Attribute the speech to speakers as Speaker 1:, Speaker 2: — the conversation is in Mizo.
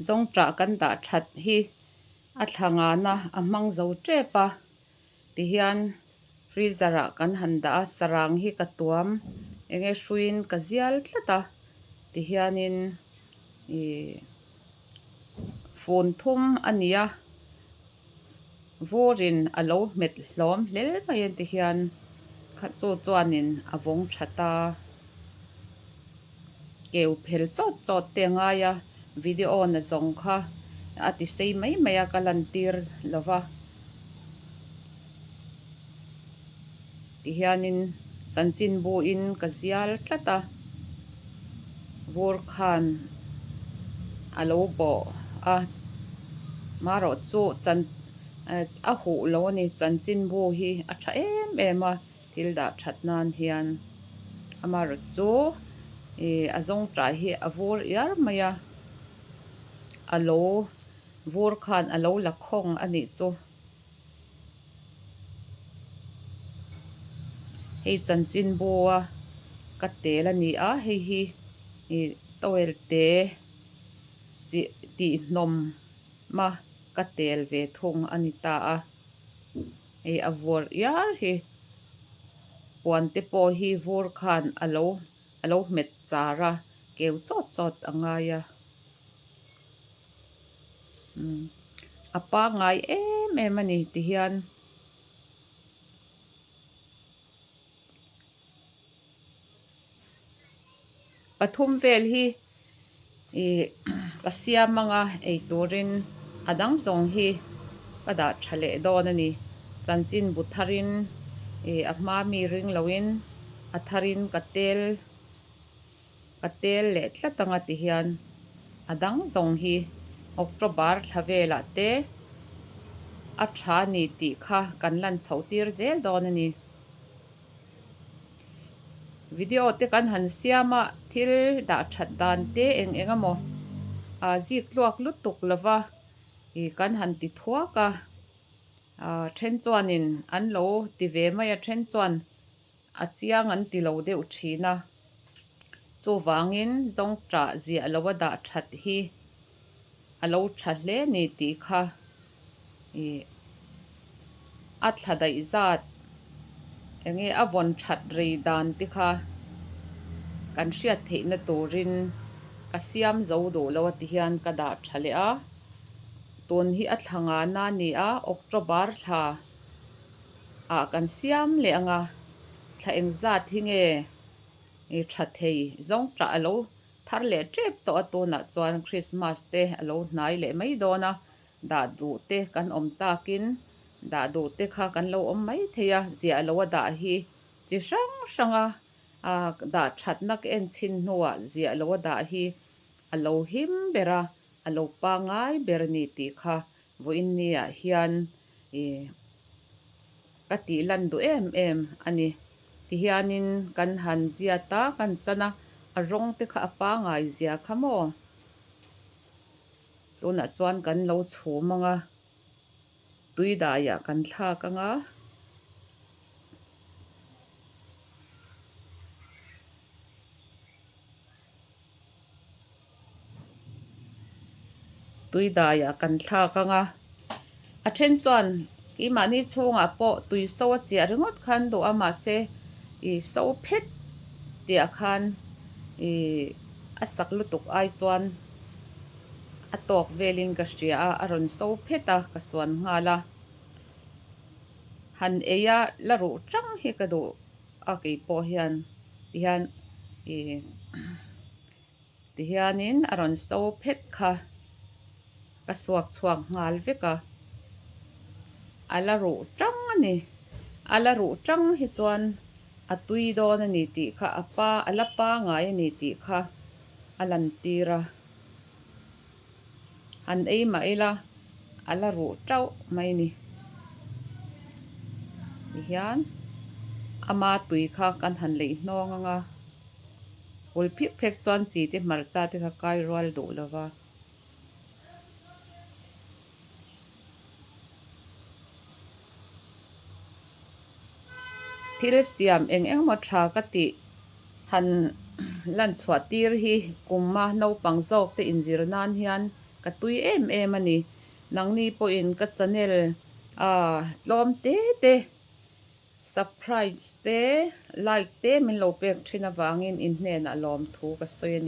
Speaker 1: Zawngṭah kan dah that hi a thla ngana a hmang zo tep a tihian freezer ah kan han dah a sarang hi ka tuam eng nge hruiin ka zial tlat a tihianin ihh fun thum a ni a vurin a lo hmet hlawm hle mai a tihian kha chu chuanin a vawng tha ta keu phel chawt chawt te a ngai a video na zawng kha a ti sei mai mai a ka lan tir lo va tihianin chanchinbu in ka zial tlat a vur khan a lo bawh a marawh chu chan a huh lo a ni chanchinbu hi a tha em em a thil dah that nan hian amarawh chu ih a zawng tah hi a vur iar mai a a lo vur khan a lo la khawng a nih chu. Hei chanchinbu a ka tel a ni a hei hi ih towel te chi tih hnawm a ka tel ve thung a ni ta a hei a vawr iar hi puan te pawh hi vur khan a lo a lo hmet char a keu chawt chawt a ngai a. A pangngai em em a ni ti hian pathum vel hi ih ka siam anga ei turin a dang zawng hi ka dah tha leh dawn a ni chanchin bu tharin ih a hma mi ring loin a tharin ka tel. Ka tel leh tlat anga ti hian a dang zawng hi October thla velah te a tha ni tih kha kan lan chhoh tir zel dawn a ni. Video te kan han siam a, thil dah that dan te eng eng emaw aa zik tluak lutuk lova ih kan han ti thuak a, aa then chuanin an lo ti ve mai a, then chuan. A chiang an ti lo deuh thin a, chuvangin zawngṭah ziah lo a dah that hi a lo tha hle ni tih kha ih a thla daih zat eng nge a vawn that rei dan te kha kan hriat theihna turin ka siam zo duh lo a ti hian ka dah tha leh a, tun hi a thla ngana a ni a October thla. ah kan siam leh ang a, thla engzat hi nge ih tha thei zawng tah a lo thar leh tep tawh a tunah chuan Christmas te a lo hnai leh mai dawn a, dah duh te kan awm takin dah duh te kha kan lo awm mai thei a, ziah lo a dah hi chi hrang hrang a ah dah thatna ka en chhin hnuah ziah lo a dah hi a lo him ber a, a lo pangai ber a ni tih kha Vawiin niah hian ih ka tih lan duh em em a ni. Tihianin kan han ziat a, kan chan a, a rawng te kha a pangai zia kha maw? Tunah chuan kan lo chhum ang a, tui daiah kan thlak ang a. Tui daiah kan thlak ang a, a then chuan keimahni chhungah pawh tui so a chiah ringawt khan duh a mahse ih so phet tih khan ih a sak lutuk ai chuan a tawk velin ka hria a, a rawn so phet a ka suan nghal a, han ei a la ruh tang hi ka duh a keipawh hian tihian ih. Tihianin a rawn so phet kha ka suak chhuak nghal vek a, a la ruh tang a ni. A la ruh tang hi chuan a tui dawn a ni tih kha a pa a la pangai a ni tih kha a lantir a. Han ei mah ila a la ruh tauh mai a ni. Tihian ama tui kha kan han leih hnawng ang a. Ul phek phek chuan chi te hmarcha te kha kai rual duh lo va. Thil siam eng eng emaw tha ka tih han lan chhuah tir hi kuma naupang zawk te inzir nan hian. Ka tui em em a ni. Nangni pawhin ka channel ah tlawm te te subscribe te like te min lo pek thin avangin in hnenah lawmthu ka sawi a ni.